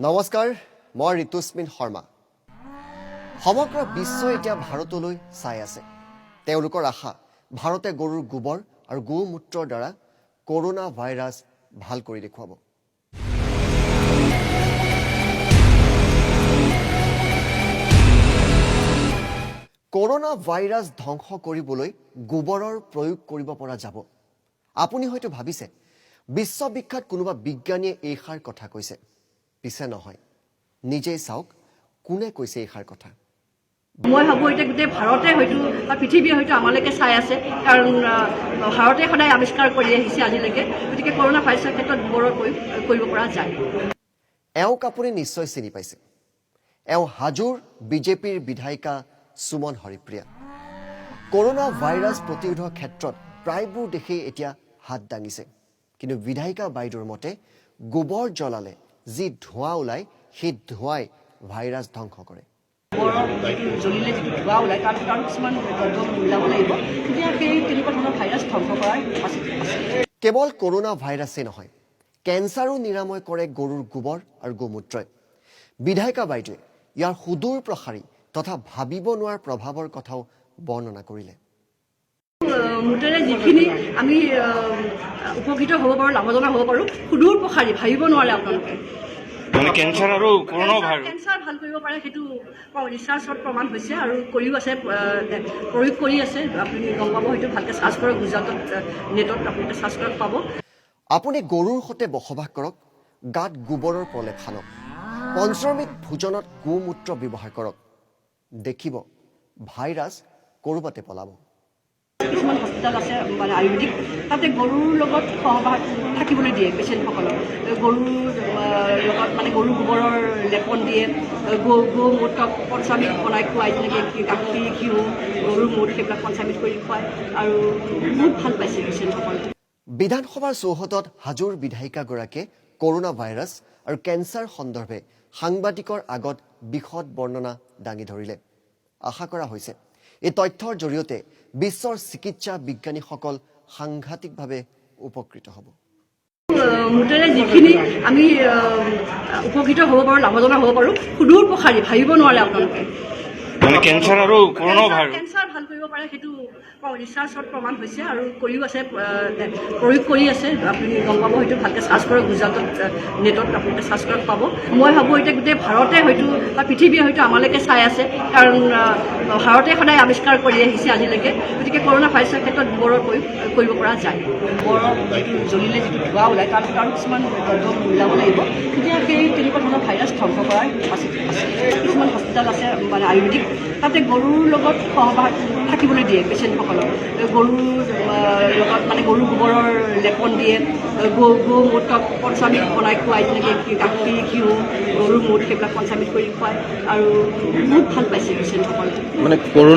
নমস্কাৰ, মই ঋতুস্মিন শৰ্মা। সমগ্ৰ বিশ্বই এতিয়া ভাৰতলৈ চাই আছে। তেওঁলোকৰ আশা, ভাৰতে গৰুৰ গোবৰ আৰু গোমূত্ৰৰ দ্বাৰা কৰোণা ভাইৰাছ ভাল কৰি দেখুৱাব। কৰোণা ভাইৰাছ ধ্বংস কৰিবলৈ গোবৰৰ প্ৰয়োগ কৰিব পৰা যাব। আপুনি হয়তো ভাবিছে বিশ্ববিখ্যাত কোনোবা বিজ্ঞানীয়ে এইষাৰ কথা কৈছে। পিছে নহয়, নিজেই চাওক কোনে কৈছে এইষাৰ কথা। মই ভাবোঁ এতিয়া গোটেই ভাৰতে হয়তো বা পৃথিৱীয়ে হয়তো আমালৈকে চাই আছে, কাৰণ ভাৰতে সদায় আৱিষ্কাৰ কৰি আহিছে আজিলৈকে। গতিকে কৰোণা ভাইৰাছৰ ক্ষেত্ৰত গোবৰৰ প্ৰয়োগ কৰিব পৰা যায়। এওঁক আপুনি নিশ্চয় চিনি পাইছে। এওঁ হাজোৰ বিজেপিৰ বিধায়িকা সুমন হৰিপ্ৰিয়া। কৰোণা ভাইৰাছ প্ৰতিৰোধৰ ক্ষেত্ৰত প্ৰায়বোৰ দেশেই এতিয়া হাত দাঙিছে। কিন্তু বিধায়িকা বাইদেউৰ মতে গোবৰ জ্বলালে যি ধোঁৱা ওলায়, সেই ধোঁৱাই ভাইৰাছ ধ্বংস কৰে। গোবৰৰ যিটো জ্বলিলে যিটো ধোঁৱা ওলায়, তাৰ লগত আৰু কিছুমান দ্ৰব্য মিলাব লাগিব, তেতিয়া সেই তেনেকুৱা ধৰণৰ ভাইৰাছ ধ্বংস কৰাৰ কেপাচিটি আছে। কেৱল কৰোণা ভাইৰাছেই নহয়, কেঞ্চাৰো নিৰাময় কৰে গৰুৰ গোবৰ আৰু গোমূত্ৰই। বিধায়িকা বাইদেৱে ইয়াৰ সুদূৰ প্ৰসাৰী তথা ভাবিব নোৱাৰা প্ৰভাৱৰ কথাও বৰ্ণনা কৰিলে। মুঠতে যিখিনি আমি উপকৃত হ'ব পাৰোঁ, লাভজনক হ'ব পাৰোঁ, সুদূৰ প্ৰসাৰী ভাবিব নোৱাৰে আপোনালোকে। মানে কেঞ্চাৰ আৰু কৰোণা ভাইৰাছ কেঞ্চাৰ ভাল কৰিব পাৰে, সেইটো ৰিচাৰ্চত প্ৰমাণ হৈছে আৰু কৰিও আছে, প্ৰয়োগ কৰি আছে। আপুনি গম পাব হয়তো, ভালকৈ চাৰ্চ কৰক গুজৰাটত, নেটত আপোনালোকে চাৰ্চ কৰক, পাব। আপুনি গৰুৰ সৈতে বসবাস কৰক, গাত গোবৰৰ প্ৰলেপ সানক, পঞ্চমৃত ভোজনত গোমূত্ৰ ব্যৱহাৰ কৰক, দেখিব ভাইৰাছ ক'ৰবাতে পলাব। কিছুমান হস্পিটেল আছে মানে আয়ুৰ্বেদিক, তাতে গৰুৰ লগত সহবাস থাকিবলৈ দিয়ে পেচেণ্টসকলক। গৰুৰ লগত মানে গৰুৰ গোবৰৰ লেপন দিয়ে, গো মূত্ৰ পঞ্চামৃত বনাই খুৱায়, যেনেকৈ গাখীৰ, ঘিউ, গৰুৰ মূত সেইবিলাক পঞ্চামৃত কৰি খুৱায় আৰু বহুত ভাল পাইছে পেচেণ্টসকলে। বিধানসভাৰ চৌহদত হাজোৰ বিধায়িকাগৰাকীয়ে কৰোণা ভাইৰাছ আৰু কেঞ্চাৰ সন্দৰ্ভে সাংবাদিকৰ আগত বিশদ বৰ্ণনা দাঙি ধৰিলে। আশা কৰা হৈছে এই তথ্যৰ জৰিয়তে বিশ্বৰ চিকিৎসা বিজ্ঞানীসকল সাংঘাতিকভাৱে উপকৃত হ'ব। মুঠতে যিখিনি আমি উপকৃত হ'ব পাৰোঁ, লাভজনক হ'ব পাৰোঁ, সুদূৰ প্ৰসাৰী ভাবিব নোৱাৰে আপোনালোকে। মানে কেঞ্চাৰ আৰু কৰোণা ভাইৰাছ কেঞ্চাৰ ভাল কৰিব পাৰে, সেইটো ৰিচাৰ্চত প্ৰমাণ হৈছে আৰু কৰিও আছে, প্ৰয়োগ কৰি আছে। আপুনি গম পাব হয়তো, ভালকৈ চাৰ্চ কৰক গুজৰাটত, নেটত আপোনালোকে চাৰ্চ কৰক, পাব। মই ভাবোঁ এতিয়া গোটেই ভাৰতে হয়তো বা পৃথিৱীয়ে হয়তো আমালৈকে চাই আছে, কাৰণ ভাৰতে সদায় আৱিষ্কাৰ কৰি আহিছে আজিলৈকে। গতিকে কৰোণা ভাইৰাছৰ ক্ষেত্ৰত গোবৰৰ প্ৰয়োগ কৰিব পৰা যায়। গোবৰৰ যিটো জ্বলিলে যিটো ধোঁৱা ওলায়, তাৰ লগত আৰু কিছুমান দ্ৰব্য মিলাব লাগিব, তেতিয়া সেই তেনেকুৱা ধৰণৰ ভাইৰাছ ধ্বংস কৰাৰ কেপাচিটি আছে। কিছুমান হস্পিটেল আছে মানে আয়ুৰ্বেদিক, তাতে গৰুৰ লগত সহবাস থাকিবলৈ দিয়ে পেচেণ্টসকলক। গৰুৰ লগত মানে গৰুৰ গোবৰৰ লেপন দিয়ে, গো মূত্ৰ পঞ্চামৃত বনাই খুৱায়, যেনেকৈ গাখীৰ, ঘিউ, গৰুৰ মূত সেইবিলাক পঞ্চামৃত কৰি খুৱায় আৰু বহুত ভাল পাইছে পেচেণ্টসকলে। মানে কৰোণা